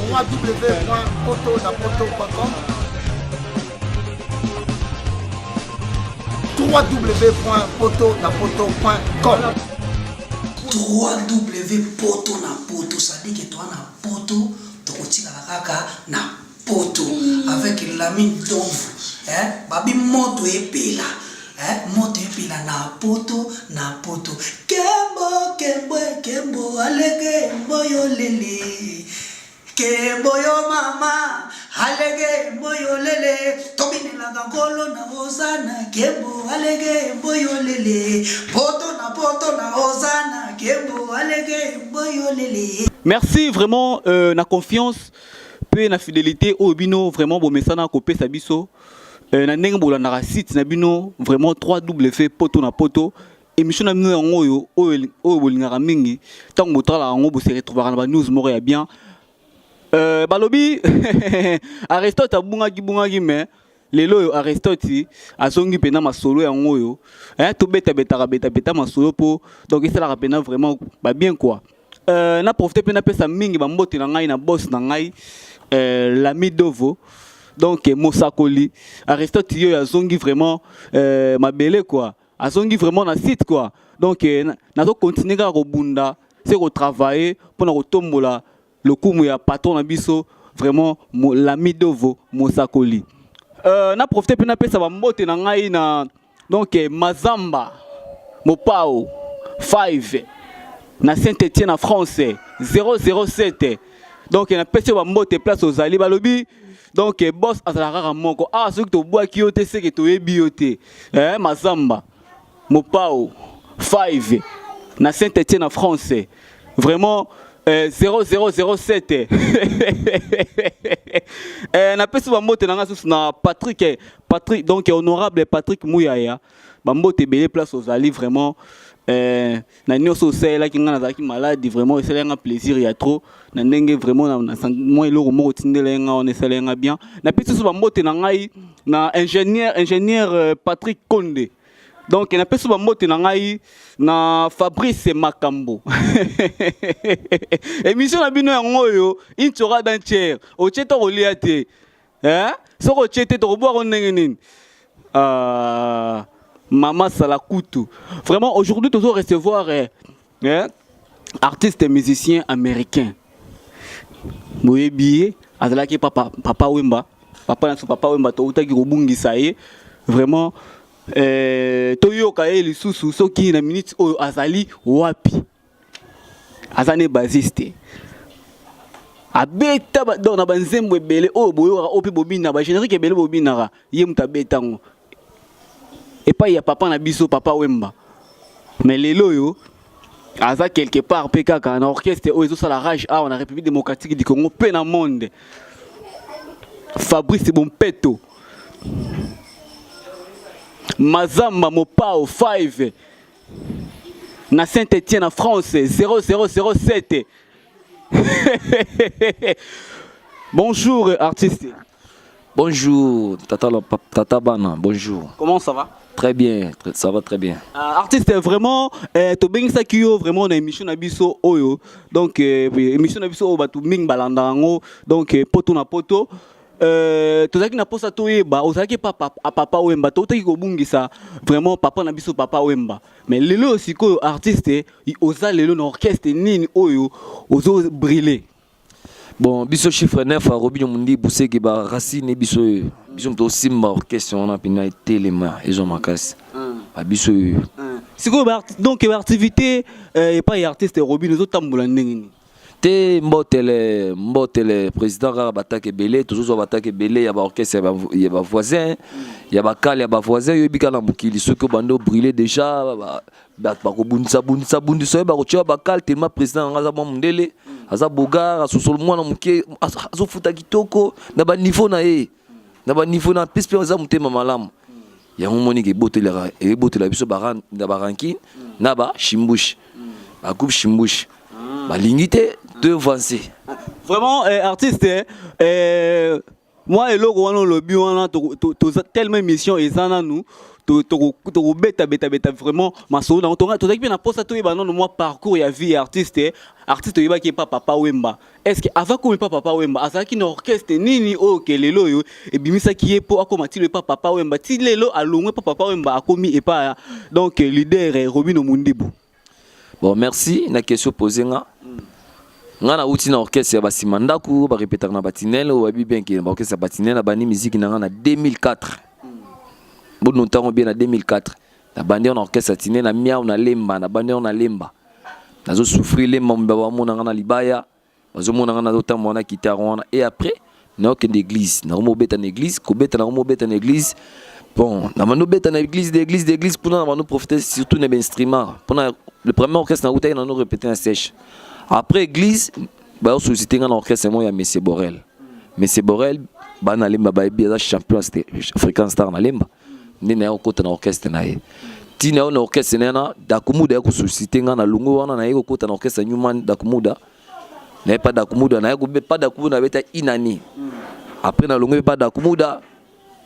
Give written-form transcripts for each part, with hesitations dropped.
www.potonapoto.com www.potonapoto.com 3W poto na poto, c'est-à-dire que toi na poto, tokotikala kaka na poto avec Lamine Domvu, hein, babi moto epela, hein, moto epela na poto na poto. Kembo kembo kembo alege mboyo lele. Kembo yo mama alege mboyo lele tobinelaka nkolo na hozana kembo alege mboyo lele poto na poto na hozana kembo alege mboyo lele. Merci vraiment na confiance pe na fidélité oyo bino vraiment bomesana kopesa biso na ndenge bolandaka site na bino vraiment 3W poto na poto. Émission na bino yango oyo, oyo, oyo bolingaka mingi ntango botalaka yango bose retrouvaka na ba news moko ya bien. Balobi Aristote abungaki bungaki, mais lelo oyo Aristote azongi mpena masolo yango oyo, hein, tobetabetaka betabeta masolo po donc esalaka mpena vraiment ba bien quoi. Na profite mpe napesa mingi bambote na ngai na boss na ngai Lami Dovo, donc mosakoli Aristote oyo azongi vraiment mabele quoi, azongi vraiment na site quoi. Donc nazo continuer kaka kobunda se kotravailler mpona kotombola lokumu ya patron na biso vraiment Lami Dovo mosakoli. Na profite mpe napesa bambote na ngai na donc Mazamba Mopao 5 na Saint-Étienne na France 007. Donc napesi yo bambote place ozali. Balobi donc boss azalaka kaka moko awa, soki tobwaki yo te seke toyebi yo te. Mazamba Mopao 5 na Saint-Étienne na France vraiment 0007. Napesi bambote na ngai susu na Patrick, Patrick donc honorable Patrick Muyaya, bambote ebele place ozali vraiment. Na nyonso osalelaki ngai, nazalaki malade, vraiment esalaki nga plaisir ya trop na ndenge vraiment na mwa eloko moko otindela ye nga wana, esalaki nga bien. Napesi susu bambote na ngai na ingénieur Patrick Konde. Donc napesi bambote na ngai na Fabrice Makambo. Émission na bino yango oyo intura d'entière otie to kolia te, eh? Soki otie te tokobwaka ndenge nini? Mama Salakutu, vraiment aujourd'hui toujours recevoir artiste et musicien américain boyebi ye, azalaki papa, Papa Wemba, papa na biso Papa Wemba, toutaki kobungisa ye vraiment. Toyoka ye lisusu soki na minute oyo azali wapi. Aza ne bassiste, abeta donc na banzembo ebele oyo boyokaka, oyo mpe bobinaka, bagénérique ebele bobinaka, ye moto abeta yango epai ya papa na biso Papa Wemba. Mais lelo oyo aza quelque part mpe kaka na orchestre oyo ezosala rage awa na République démocratique du Congo mpe na monde, Fabrice Bompeto Mazamba Mopao 5 na Saint-Étienne na France 0007. Bonjour artiste. Bonjour Tata, Tata Bana, bonjour. Comment ça va? Très bien, ça va très bien. Artiste vraiment tobengisaki yo vraiment na émission na biso oyo, donc émission na biso oyo bato mingi balanda yango, donc poto na poto. Tozalaki na posa toyeba ozalaki pa Papa Wemba, toutaki kobungisa vraiment papa na biso Papa Wemba, mais lelo oyo sikoyo artiste oza lelo na orchestre nini oyo ozo briller? Bon, biso chiffre 9 Robinho Mundi Buseki ba racine biso oyo. Biso moto osimba orchestre wana mpena etelema ezwa makasi. Ba biso oyo. Sikoyo donc baactivité epai ya artiste Robinho ezotambola ndenge nini? Te, mbotele mbotele président, kaka batake ebele, tozozwa batake ebele ya baorchestre ya bavoisin, ya bakale ya bavoisin. Oyebi kaka na mokili, soki obandi obriller déjà, bato bakobundisa bundisa bundisa oyo, bakotia bakale tellement. Président yanga aza mwa mondele, aza bogar, asosolo mwana moke, azofuta kitoko na baniveau na ye, na baniveau na pesi mpe aza motema malamu. Yango moniki ebotelaka, ebotela biso na barankine na bashimbushi, bagroupe shimbushi balingi te to avancer. Vraiment artiste. Mwa eloko wana olobi wana, toza tellement émission eza nanu, tokobeta beta beta vraiment masolo nango. Tozalaki mpe na mposa toyeba nano mwa parcours ya vie ya artiste. Artiste oyebaki epa Papa Wemba. Est ce que avant komi epa Papa Wemba, azalaki na orchestre nini oyo ke lelo oyo ebimisaki ye mpo akóma ti lelo epa Papa Wemba, ti lelo alongwe epa Papa Wemba, akomi epa ya donc leader Robino Mundibu? Bon, merci na question posé. Nga nauti na orchestre ya basima ndako, barepetaka na batinele oyo bayebi bien ke na baorchestre ya batinele. Nabandi musique na nga na 2004, bono ntango bien na 2004 nabandi na orchestre ya tinele na miau na Lemba. Nabandi yango na Lemba, nazosouffrir Lemba mobimba, bamona nga na libaya, bazomona nga nazotambola na guitare wana. Et après naokende église, nakoma obeta na église, kobeta, nakoma obeta na église. Bon, nabandi obeta na église, d'église d'église mpona na bando profiter surtout na bainstrument, mpona le premier orchestre nakutaki nano répété na sèche. Après église, bayosollicite nga na orchestre moko ya Monsieur Borel. Monsieur Borel, bana Lemba bayebi, aza champion African Star na Lemba. Nde naye kokota na orchestre na ye. Ntina yo na orchestre na ye na Dakumuda ya kosollicite nga na longo wana, naye kokota na orchestre Newman Dakumuda. Naye pa Dakumuda, naye pa Dakumuda, nabeta une année. Après nalongo mpe pa Dakumuda,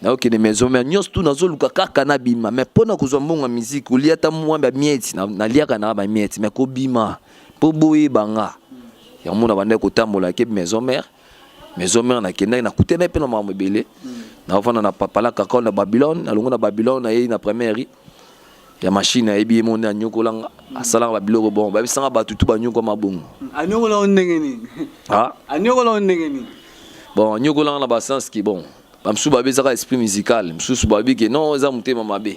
naokende maison mare. Nyonso tu nazoluka kaka nabima, mais mpo na kozwa mbongo ya musique, kolia ata mwa bamieti, naliaka na bamieti, mais kobima mpo boyeba nga yango na bandaki kotambola ke maison mare. Maison mare nakendaki, nakutana mpe na makambo ebele. Naofanda na Papala Kakao na Babylone. Nalongo na Babylone, nayei na première ya machine. Ayebi ye moni, anyokolanga, asalaka babiloko. Bon, babisanga bato tu banyokoma bongo. Anyokola yo ndenge nini? Ah? Anyokola yo ndenge nini? Bon, anyokolanga na basens ki bon, bamosusu babi ezaka esprit musical, mosusu babi ke non, eza motema mabe.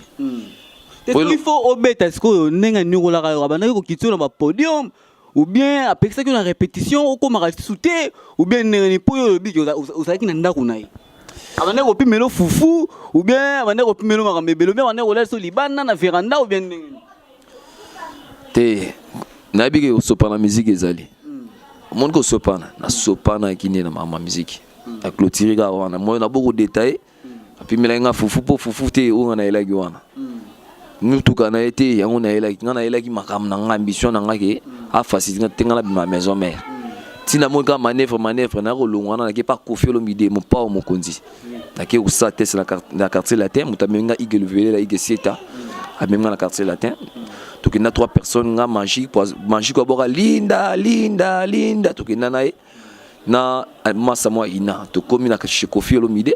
Te, il faut obeta sikoyo ndenge anyokolaka yo. Abandaki kokiti yo na bapodium, ou bien apekisaki yo na répétition okomaka lisusu te, ou bien ndenge nini? Mpo oyo olobi ke ozalaki na ndako na ye, abandaki kopimela fufu, ou bien abandaki kopimela makambo ebele, ou bien abandaki kolala so libanda na veranda, ou bien ndenge nini? Te, nayebi ke kosopana musique ezali, omoni, kosopana, nasopanaki nde na makambo ya musique. Na clôture kaka wana moyo na boko détail, apimelaki nga fufu mpo fufu te oyo nga nayelaki wana, mutuka na ye te yango nayelaki. Nga nayelaki makambo na nga, ambition na nga ke afacilite nga te, nga nabima maison mare. Ntina moi kaka manœuvre, manœuvre naya kolongwa wana, nake pa Kofi Olomide, Mopao mokonzi. Nake kosala test na Quartier Latin. Moto amemi nga Ige Luvelela, Ige Sieta amemi nga na Quartier Latin. Tokenda trois personnes, nga, Magique Magique aboka Linda Linda Linda, tokenda na ye na masa mwa ina. Tokomi na chez Kofi Olomide,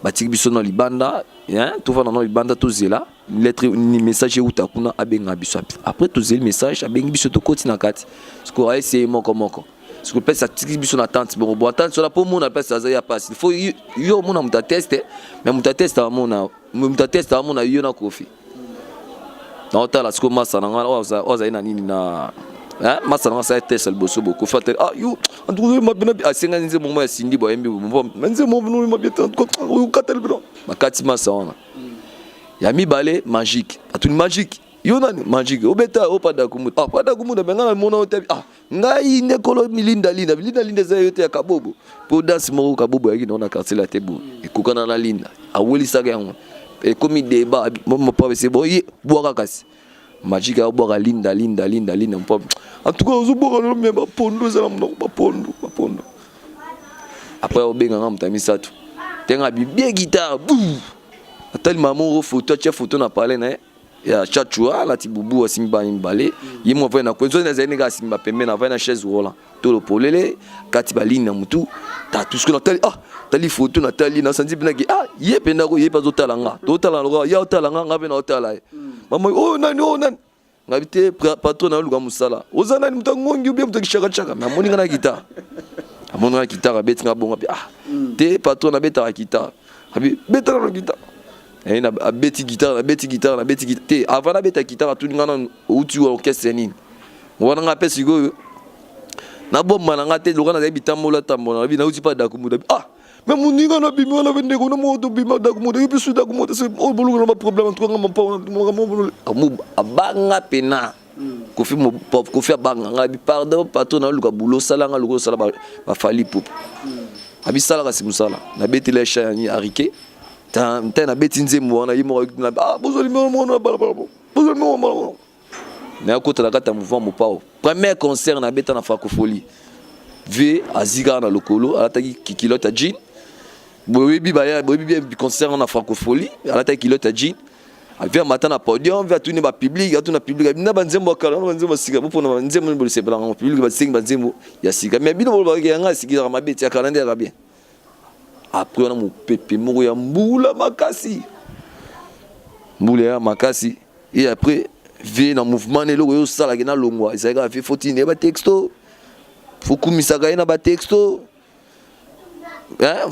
batiki biso na libanda, tovanda na libanda, tozela lettre ni message euta kuna, abenga biso. Après tozeli message, abengi biso, tokoti na kati. Sikoyo aeseye moko moko, sikoyo place atiki biso na tente bongo. Bo tente wana, mpo mona place aza ya pasi, il faut yo omona moto ateste, mais moto ateste amona, moto ateste amona yo na Kofi. Naotala sikoyo masa na nga oyo azali na nini na masa na nga asali teste liboso bo Kofi atali: "Ah yo, en tout cas asengani nzembo moko ya Sindi." Bo ayembi nzembo okatali bino bakati masa wana ya mibale. Magique atuni: "Magique, yo nani?" Magique obeta o pada kumuda. "Ah, pada kumuda, me ngai namona yo te." "Ah, ngai nde kolo Linda Linda Linda Linda." Eza yo te ya Kabobo, mpo danse moko Kabobo ayaki nango na Quartier la te, bo ekokana na Linda, awelisaka yango, ekomi débat. Mopa ese boye bwaka, kasi Magique ayobwaka Linda Linda Linda Linda. Mpo en tout cas ozobwaka lelo, me bapondu eza na monoko, bapondu bapondu. Après obenganga moto ya misato ntenga bibie guitare bu atali mama moko photo, atia photo na palais na ye ya Chachua, alati bubu, asimbi bana mibale. Ye mo avai na kwenzo, nazali ndenge asimba pembeni, avai na chaise roland, tolo polele, kati baline na mutu tatu. Soki natali, ah, tali photo, natali, nasanzi mpenaki: ah, ye mpenza ko ye mpe azotala nga, totala lokola ye otala nga, nga mpe na otala ye. Mama oyo nani? Oyo nani? Ngabi te, patron, naluka mosala. Oza nani? Moto angongi ubie moto akishakachaka? Me amoni nga na guitare, amoni nga na guitare, abeti nga bongo api: "Ah te, patron, nabetaka guitare." Abi: "Betaka na guitare." Abeti guitare, nabeti guitare, nabeti guitare te. Avant nabeta guitare, atuni nga nanu: "Outi wa orchestre nini wana?" Nga mpe sikoyo nabomba na nga te, loka nazali bitambola tambola, nabi nauti mpa Dakumuda. "Ah, mais moninga nabimi wana, mpe ndeko na moko tobima Dakumuda, yo mpe su Dakumuda, oyo boluka na baproblème." En tout cas nga mapa abanga pena Kofi. Kofi abanga nga, abi: "Pardon patron, naluka bulo, osalanga lokola osala bafali pupu." Abisalaka si mosala, nabeteli ya yani arike te, nabeti nzembo wana ye moko: "Ah, bozoli mona balabala, bozoli mona balabala." Nayakota na kati ya mouvement Mopao. Premier concert nabeta na Francophonie, v azi kaka na lokolo, alataki kikilote ya jean. Boyebi baya, boyebi bien concert na Francophonie, alataki culotte ya jean. Avi amata na podium, vi atuni ba public, atuna public, na ba nzembo ya kala, na ba nzembo ya sika, bopona ba nzembo nini bosepelaka yango, public basengi ba nzembo ya sika. Mais bino bolobaka yanga ya sika ezalaka mabe, ti ya kala nde ezalaka bien. Après wana mopepe moko ya mbula makasi, mbula ya makasi, et après vie na mouvement na eloko oyo osalaki na longwa ezalaki kaka vie, faut tindela ba texto, faut kumisaka ye na ba texto.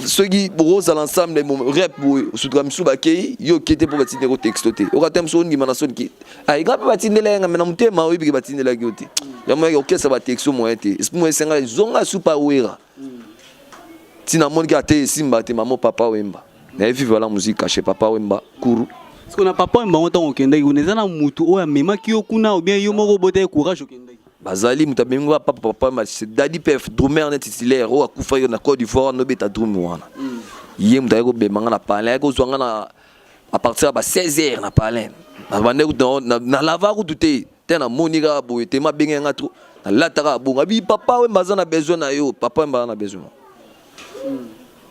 Soki bokozala ensemble rep boye, osutuka misusu bakei, yo oke te mpo batindeli texto te. Oka te mosu ondima na soni ke nga mpe batindela ye nga, me na motema oyebike batindelaki yo te. Yango yaki okesa batexto moyen te, esprit moyen esenga ezonga supa wera ntina moniki ate esimba te. Mamo Papa Wemba naye Viva la Musique chez Papa Wemba kuru. Parce que na Papa Wemba ngo, ntango okendaki kuna, eza na mutu oyo amemaki yo kuna ou bien yo moko obotaki courage okendaki? Bazali moto abengi nga papa papa, c'est Dadi Pef, drummer net titulaire oyo akufa yo na Côte d'Ivoire, nobeta drum wana. Ye moto ayaki kobema nga na palin, ayaki kozwa nga na à partir ya ba 16 heures na palin. Nabande kutu na lava kutu te te, namoni kaka boye te, mabenge nga trop, nalataka bongo, abi Papa Wemba aza na besoin na yo, Papa Wemba aza na besoin.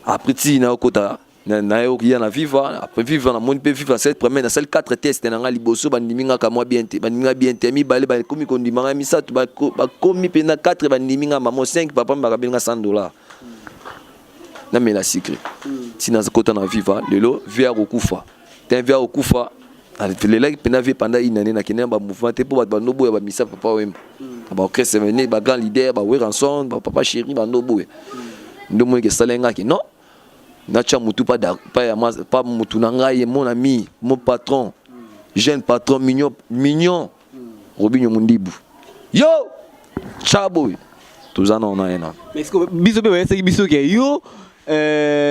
Après ti naokota nayoki ya na Viva. Après Viva, namoni mpe Viva cette première, nasali 4 test na nga. Liboso bandimi nga kamwa bien te, bandimi nga bien te. Mibale bakomi kondima nga, misato bakomi mpenza, 4 bandimi nga, mamo 5 papa bakabeli nga 100 $, namela sucre. Ntina kota na Viva lelo, vie ya kokufa te, vie ya kokufa. Lelaki mpenza vie pendant une année, nakende na bamouvement te mpo bato bandoboya bamisa Papa Wemba na baorchestre mene, bagrand leader, baWerrason, bapapa chéri bandoboya. Nde omoniki esala ngaki non, natya mutu pa, pa, ya pa mutu na ngai, mon ami, mon patron, jeune patron mignon, mignon Robinio Mundibu, yo tcha boye toza na ona ye na. Mais est-ce que biso mpe bayesaki biso ke yo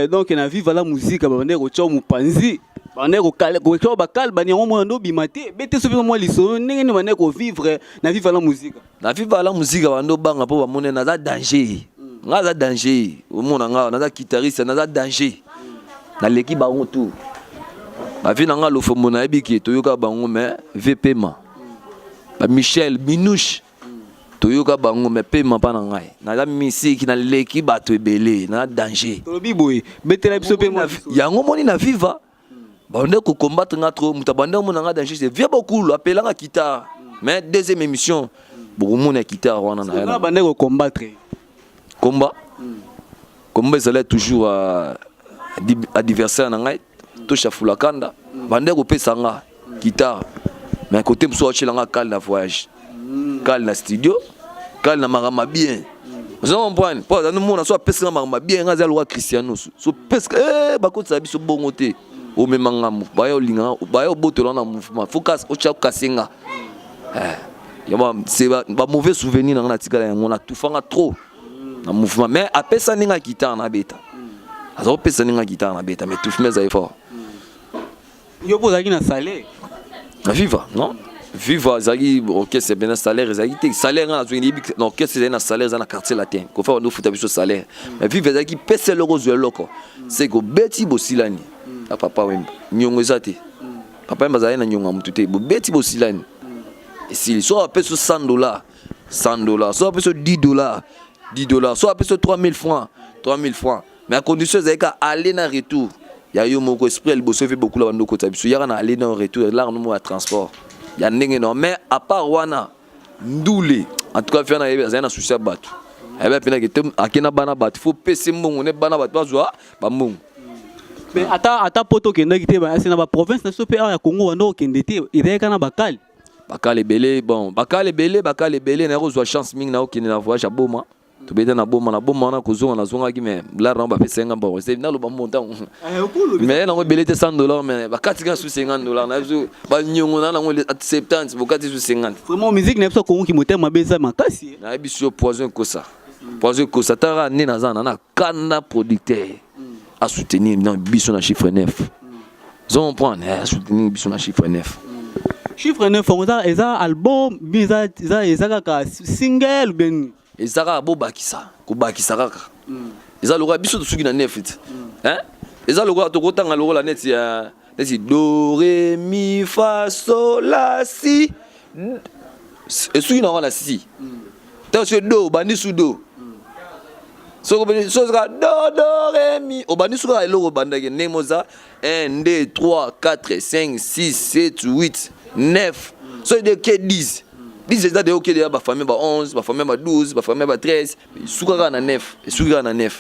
donc na Viva la Musique babandaki kotya mopanzi, bandaki kotya bakale bani yango mwana nde obima te bete so mpe mwa lisolo ndenge nini bandaki kovivre na Viva la Musique? Na Viva la Musique bando obanga mpo bamoni naza danger, nga aza danger. Omona nga naza guitariste, naza danger, naleki bango tu. Bavi na nga lofombo nayebi ke toyoka bango, mais ve pema bamichel minouche toyoka bango, mais pema mpa na ngai naza misiki, naleki bato ebele, naza danger. Tolobi boye, betela biso mpe mwa. Yango moni na Viva bande kocombattre nga trop, moto abande omona nga danger, c'est vie bokulu apelanga guitare. Mais deuxième émission bokomona guitare wana na nga bandaki kocombattre. Komba komba ezali toujours adversaire na ngai toshafula kanda, bande kopesa nga guitare, mais côté mosusu aotyela nga kale na voyage, kale na studio, kale na makambo bien. Oza comprendre mpo aza nomona so apesi nga makambo bien, nga aza loka Cristiano so pesque bakotisa biso bongo te. Omema ngambo baya olinga, baya obotola na mouvement, faut otya okase nga. C'est ba mauvais souvenir na nga natikala yango, natufanga trop na mouvement, mais apesa ndenge ya guitare nabeta, aza kopesa ndenge ya guitare nabeta, mais tufumi ezali fort. Yo mpo ozalaki na salaire? Na Viva non, Viva ezalaki orchestre mpena salaire ezalaki te. Salaire nga nazwaki, nayebi na orchestre ezali na salaire, eza na Quartier Latin Kofa bando ofuta biso salaire, mais Viva ezalaki pesa eloko, ozwa eloko, c'est kobeti bosilani na Papa Wemba, niongo eza te. Papa Wemba azalaki na niongo ya motu te, bobeti bosilani, esili. So apesi 100 $, 100 $, so apesi 10 $, 10 $, so apesi 3000 francs, 3000 francs, mais à condition ezalaki ka aller na retour ya yo moko. Esprit ya liboso efe bokula bando okota biso yaka na aller na retour, elaka no mo ya transport ya ndenge no. Mais à part wana ndule, en tout cas fia na yebi azali na souci ya bato, ayebi apenaki te ake na bana bato, faut pese mbongo ne bana bato bazwa bambongo. Mais ata po tokendaki te ase na baprovince na biso mpe awa ya Congo, bando okende te, ezalaki kaka na bakale. Bakale ebele, bon, bakale ebele, bakale ebele. Naye kozwa chance mingi na okende na voyage ya Boma, tobeta na Boma. Na Boma wana kozonga nazongaki, mais lar nango bapesa nga mbongo, naloba montant mais nango ebele te, 100 $, mais bakati nga su 50 $ na biso banyongo na nango 70, bokati su 50. Vraiment, musique na biso Congo ki motema mabe eza makasi. Nayebi so poison ekosa, poison ekosa. Taka nde naza na kanda, producteur asoutenir na biso na chiffre 9, ozo comprendre, asoutenir biso na chiffre 9. Chiffre 9 yango eza album bien, eza kaka single bien nini? Eza kaka bobakisa, kobakisa kaka. Eza lokola biso tosuki na 9 ti, eza lokola tokotanga lokola neti ya neti do ré mi fa sol la si, esuki na wana si. Ntango soki do obandi su do. Soki soki do do re mi, obandi soki eloko obandaki ndenge moza 1 2 3 4 5 6 7 8 9, soki de ke 10 10, eza de okende ya bafamille ba 11, bafamille ba 12, bafamille ba 13, esuka kaka na 9, esuki kaka na 9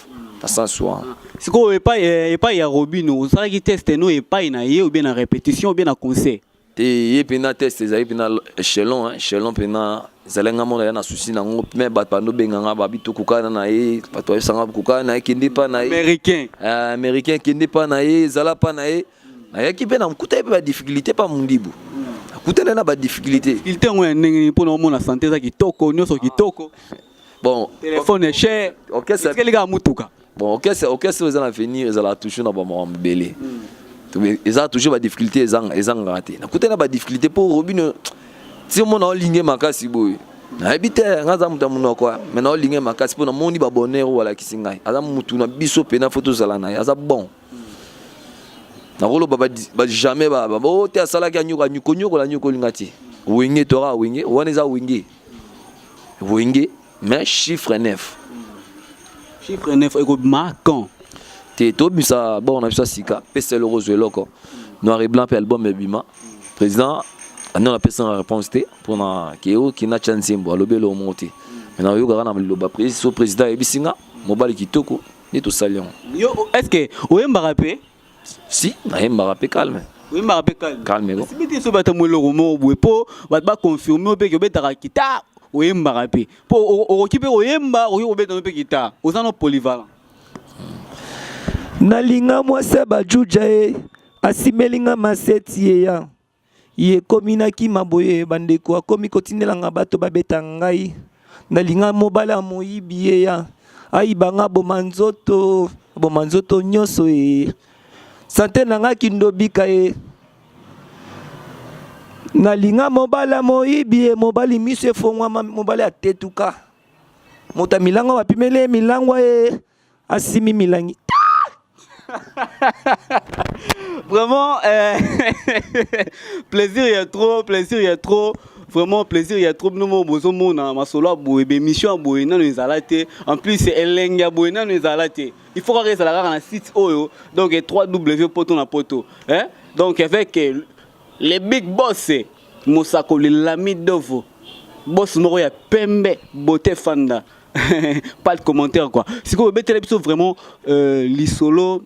na sens wana. Sikoyo epai ya Robino, osalaki test no epai na ye, ou bien na répétition, ou bien na concert? Te, ye mpena test ezali mpena échelon, échelon mpena ezali. Nga mona ya na susi nango, me bato bando benganga babi tokokana na ye, bato bayebisanga kokana na ye, kende mpa na ye. Américain. Américain, kende mpa na ye, ezala mpa na ye. Nayaki mpe nakuta ye mpe badifficulté mpa Mondibu, nakutani na badifficulté. Difficulté yango ya ndenge nini? Mpona omona santé eza kitoko, nyonso kitoko. Bon. Telefone est cher. Orchestre. Etikali kaka mutuka. Bon, orchestre oyo eza na avenir, ezalaka toujours na bamakambo ebele, eza toujours badifficulté, ezangaka te. Nakutani na badifficulté mpo Robino ti omona olinge makasi boye, nayebi te, nga aza moto ya monoko, mais naolinge makasi mpo namoni babonheur oyo alakisi ngai. Aza mutu na biso mpena, fo tozala na ye, aza bon. Nakoloba jamais o te asalaki anyoka konyokola nyokolinga te. Wenge toka wenge wana eza wenge wenge, mais chiffre 9. Chiffre 9 ekobima quand? Te, tobimisa bord na biso ya sika, pesa eloko, ozwa eloko noir et blanc mpe album ebima. Président ando napesanga réponse te mpona ke okenda tya nzembo, alobi eloko moko te, mais nayokaka na liloba so président ayebisi nga mobali kitoko nde tosali yango. Yo, est ce que oyembaka mpe? Si, nayembaka mpe calme. Oyembaka mpe calme? Calme ko. Sibi te, so bato moloko moko boye mpo bato baconfirme mpe ke obetaka guitare, oyembaka mpe, mpo okoki mpe koyemba, okoki kobeta mpe guitare, oza no polyvalent. Nalinga mwasi ya bajuja ye asimelinga maseti ye ya ye ekomi nakima boye, bandeko akomi kotindelanga bato babeta ngai. Nalinga mobali ya moyibi ye ya ayibanga boma nzoto, boma nzoto nyonso ye sante na nga kindobika ye. Nalinga mobali ya moyibi ye, mobali miso efongwama, mobali atetuka, moto ya milango bapimeli ye milangwa ye asimi milangi. Vraiment, plaisir ya trop, plaisir ya trop, vraiment plaisir ya trop. Bino moko bozomona masolo ya boye, bémission ya boye nano ezala te. En plus elenge ya boye nano ezala te. Il faut kaka ezala kaka na site oyo, donc 3W Poto na Poto, hein? Donc avec les big boss, mosakoli Lami Dovo, boss moko ya pembe, beauté fanda, pas de commentaire quoi. Sikoyo obetela biso vraiment lisolo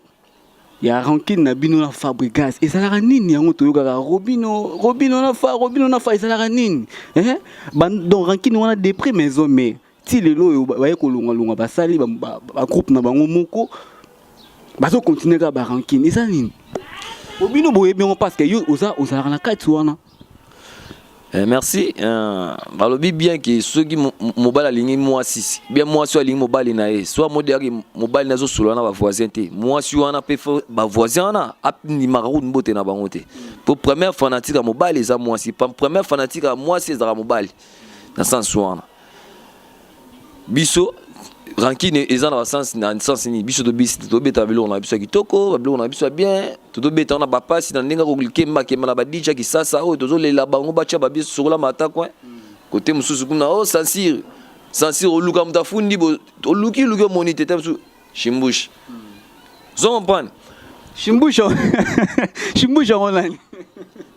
ya rancune na bino na Fabregas, ezalaka nini? Yango toyokaka Robino, Robino na fa, Robino na fa, ezalaka nini, eh? Donc rancune wana depuis maison mais ti lelo oyo baye kolongwalongwa, basali bagroupe na bango moko, bazocontinue kaka barancune, eza nini? Obino boyebi yango parce que yo oza ozalaka na kati wana. Eh, merci. Balobi bien ke soki mobali alingi mwasi bien, mwasi oyo alingi mobali na ye, so amodi yaki mobali na azosolola na bavoisin te, mwasi wana mpe fo bavoisin wana andimaka kutu mbote na bango te, po première fanatique ya mobali eza mwasi, première fanatique ya mwasi ezalaka mobali. Na sens wana, biso rancune eza na basens na sens nini? Biso tobeta biloko na biso ya kitoko, babiloko na biso ya bien, tozobeta wana bapasi na ndenge kokembakemba na badj ya Kisasa oyo tozolela bango, batya babiso sokola mata coin kote mosusu kuna o censure, censure, oluka moto afundi, oluki luki, omoni te te mosusu shimbushi, zo comprendre. Shimbusha, shimbusha yango nani?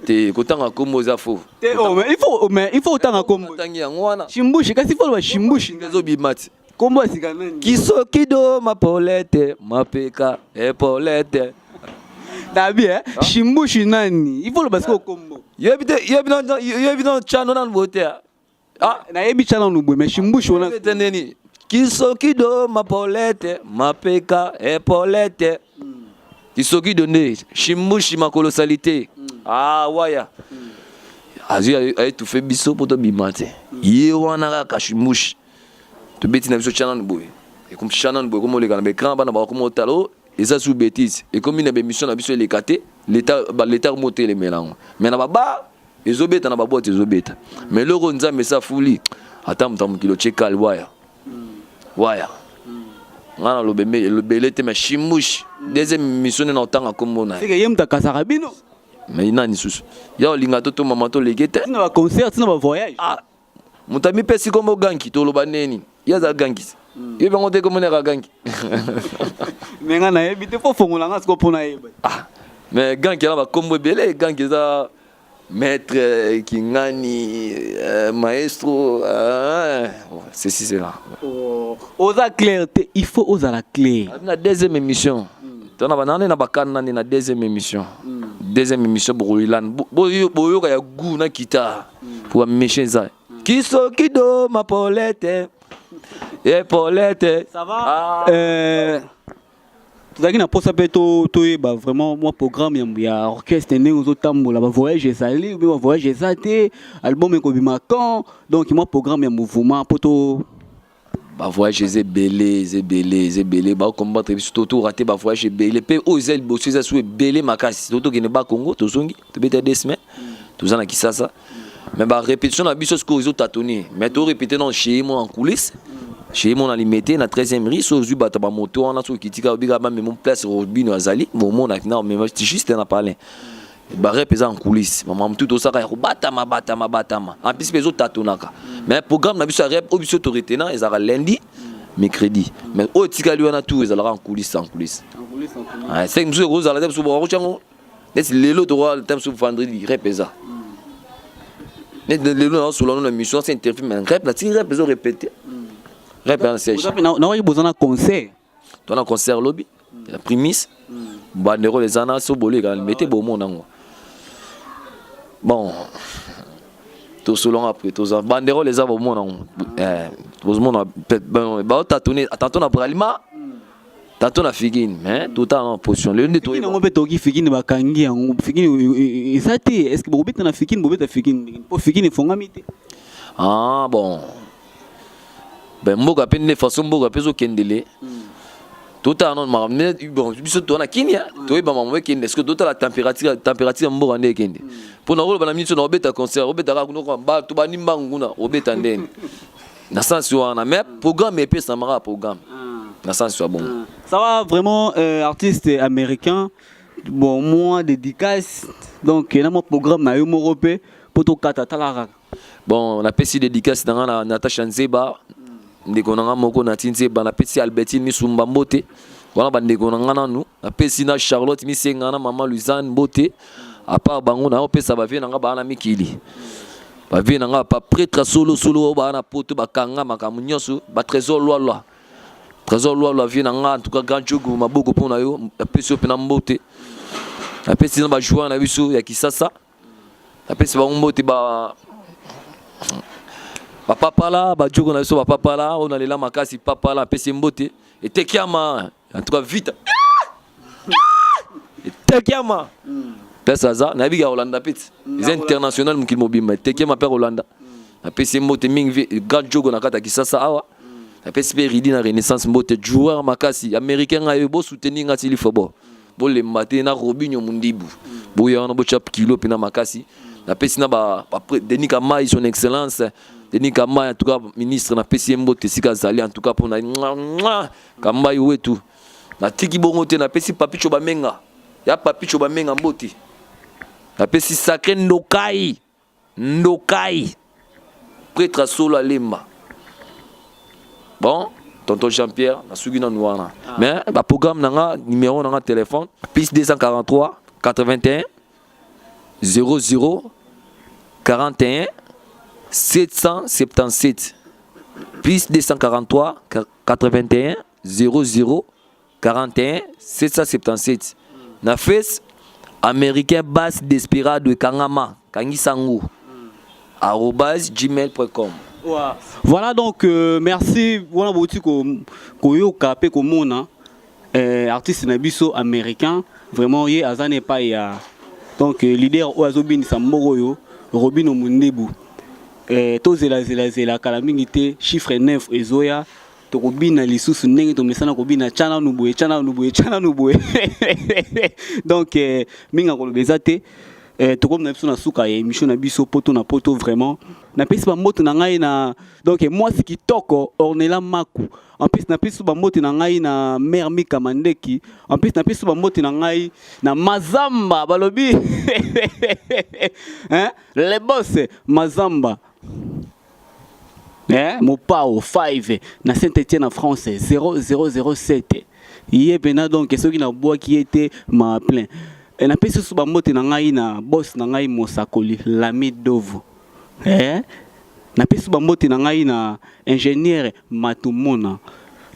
Te, kotanga kombo eza faux. Te, oh, mais il faut, mais il faut otanga kombo. Otangi yango wana. Shimbushi, kasi il faut loba shimbushi. Ezobima ti. Kombo ya sika nani? Kisokido mapolete mapeka epolete. Nabi, eh? Shimbushi nani? Il faut loba sikoyo kombo. Yebi te, yebi no tchano nanu boye te. Ah, nayebi tya nanu boye, mais shimbushi wana. Te, neni kisokido mapolete mapeka epolete, kisokido nde shimbushi makolo sali te. Ah, waya azwi aetufe biso mpo tobima te. Ye wana kaka shimbushi, tobeti na biso tya nanu boye, ekomi tya nanu boye, ekomi oleka na baécran, bana bakomi otala o eza su bétise, ekomi na bémission na biso eleka te. Leta komi otelemela yango, mais na babar ezobeta, na baboite ezobeta. Mais eloko Nzambe esa fuli, ata moto ya mokili otie kale waya waya. Nga naloba elobele te, mais shimbushi deuxième mission nde na otanga nkombo na ye. Seke ye moto akasaka bino. Mais nani susu ya olinga to tomama toleke te? Tina baconcert, tina bavoyage. Ah, moto amipesi nkombo ganki, toloba neni? Ye aza ganki. Yo bango te komona ka ganki. Mais nga nayebi te, fo fongola nga siko mpona yeba. Ah, mais ganki na bakombo ebele. Ganki eza maître Kingani, maestro, ceci cela. Oh, oza clair te, il faut ozala clair. Na deuxième émission tona banani na bakana nani na deuxième émission, deuxième émission bokoyilana, boyoka ya goût na guitare po baméchant eza kisokido mapolete e polete. Ça va. Ah. Tozalaki na mposa mpe toyeba vraiment mwa programme ya orchestre, ndenge ozotambola, bavoyage ezali ou bien bavoyage eza te, album ekobima quand, donc mwa programme ya mouvement mpo to Bavoyage eza ebele, eza ebele, eza ebele. Baocombattre biso, to torater bavoyage ebele mpe oyo eza liboso eza so ebele makasi. To tokende Bakongo, tozongi, tobeta 2 semaines, toza na Kisasa, mais barépétition na biso sikoyo ezotâtonner, mais torépété non chez mo en coulisse, chez mo na Limete na 13e rue. So ozwi bato bamoto wana, so okitika, obika bamemo place Robino azali, bomona na omema juste na palin. Barep eza en coulisse, mama motu tosaka ya kobatama batama batama. En plus mpe ezotatonaka, mais programme na biso ya rep oyo biso toretena ezalaka lundi, mercredi, mais oyo etikali wana tout ezalaka en coulisse, en coulisse. Seke mosusu ekozala te, mosusu bakokoti yango neti lelo tokoa te, mosusu vendredi rep eza neti lelo naosola no na mission se interview, mais rep natiki, rep ezorépété, rep ya na siège. Nakoki boza na concert? To na concert lobi ya primise, banderole eza na so boleka na Limete, bomona yango. Bon, tosolonga après, toza banderole eza, bomona yango, bozomona baotatone tantôt na Bralima, tantôt na Figine, mais totala na position lelo nde. Fikini yango mpe tokoki, Fikini bakangi yango, Fikini eza te. Est ce que bokobeta na Fikini? Bobeta Fikini mpo Fikini efongami te. Ah bon, ben mboka mpe nde façon mboka mpe ezokendele, totala nano makambo. Bon, biso toza na Kinia, toyeba makambo ekende. Est ce que totala température ya mboka nde ekende? Mpo na koloba na miniti na obeta concert, obeta kaka kuna, bato bandi mbangu kuna, obeta ndeni na sens wana, mais programme epesamaka, programme na sens ya bongo. Ça va vraiment, artiste américain. Bon, moi dédicace, donc na mwa programme na yo moko mpe mpo tokata tala kaka. Bon, napesi dédicace na nga na Natasha Nzeba, ndeko na nga moko nati Nzeba. Napesi Albertine Misumba mbote wana, bandeko na nga nanu. Napesi na Charlotte Misenga na mama Luisanne mbote. À part bango, naopesa bavieux na nga baa na mikili, bavieux na nga pa prêtre solo solo oyo baa na Poto, bakanga makambo nyonso, batrésor Lwalwa, Trésor Lwalwa, vieux na nga. En tout cas, grand jogo, maboko mpo na yo, napesi yo mpena mbote. Napesi na bajoueur na biso ya Kisasa, napesi bango mbote, ba bapapala, bajoko na biso bapapala oyo nalela makasi. Papala, apesi mbote etekiama. En tout cas, vita etekiama place aza, nayebi ka kolanda mpe ti eza international, mokili mobimba etekiama mpe kolanda. Napesi ye mbote mingi, grand jogo na kati ya Kisasa awa. Napesi mpe Ridi na Renaissance mbote, joueur makasi américain. Ngai oyo bosoutenir nga tili fobo, bolemba te na Robinio Mundibu, boya wana botya kilo mpena makasi. Napesi na Denis Kamai, son excellence Denis Kamai, en tout cas ministre, napesi ye mbote esika azali. En tout cas mpona Kambai wetu, natiki bongo te. Napesi Papicho Bamenga ya Papicho Bamenga mbote. Napesi Sacré Ndokai, Ndokai prêtre solo alemba. Bon, tonton Jean Pierre, nasuki nanu wana, mais baprogramme na nga, numéro na nga téléphone plus 243 81 00 41 777, plus 243 81 00 41 777. Na face américain basse Desperado ekangama kangisango @gmail.com. Voilà, donc merci wana bouti koyoka pe komona artiste na biso américain. Vraiment ye aza na epai ya donc leader oyo azobinisa mboka oyo, Robino Mundebu. Tozelazelazela kala mingi te, chiffre 9 ezoya, tokobina lisusu ndenge tomesana kobina. Tya nanu boye, tya nanu boye, tya nanu boye. Donc mingi akoloba eza te. Tokomi na biso na suka ya émission na biso Poto na Poto. Vraiment napesi bambote na ngai na donc mwasi kitoko Ornela Maku. En plus napesi bambote na ngai na mare Mika Mandeki. En plus napesi bambote na ngai na Mazamba, balobi hein? Le boss Mazamba. Eh, mopao 5 na saint etienne na france 0007 ye mpena donc soki nabwaki ye te ma plein. Eh, napesi susu bambote na ngai na boss na ngai mosakoli lami dovo. Eh, napesi bambote na ngai na ingénieur Matumona.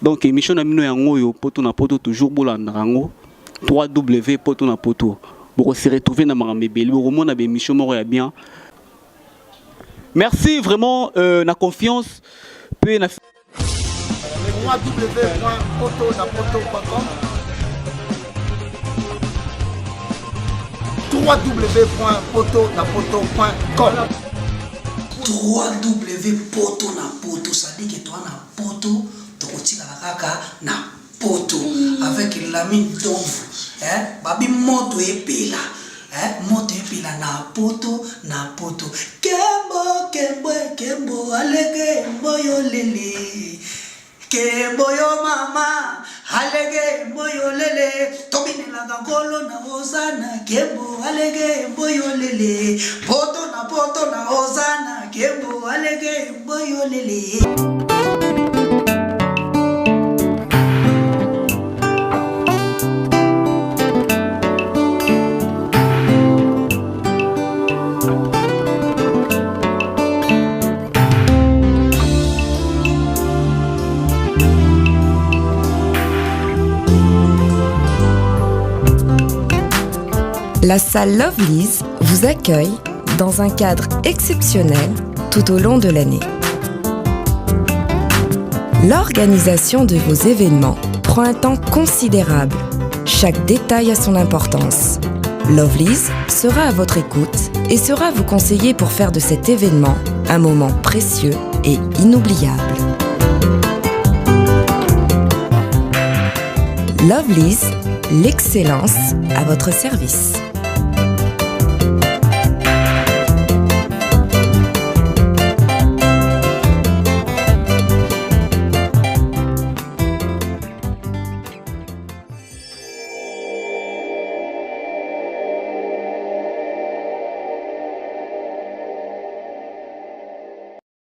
Donc émission na bino yango oyo poto na poto, toujours bolandaka yango 3W poto na poto. Bokose retrouver na makambo ebele, bokomona baémission moko ya bien. Merci vraiment na confiance mpe na www.potonapoto.com, www.potonapoto.com. 3W poto na poto, c'est-à-dire que toa na poto, tokotikala kaka na poto avec Lamine Domvu. Eh, babi moto epela, eh, moto epela na poto na poto. Kembo kembo kembo alege mboyo lele kembo yo mama alege mboyo lele tobinelaka nkolo na ozana kembo alege mboyo lele poto na poto na ozana kembo alege mboyo lele. La salle Lovely's vous accueille dans un cadre exceptionnel tout au long de l'année. L'organisation de vos événements prend un temps considérable. Chaque détail a son importance. Lovely's sera à votre écoute et sera vous conseiller pour faire de cet événement un moment précieux et inoubliable. Lovely's, l'excellence à votre service.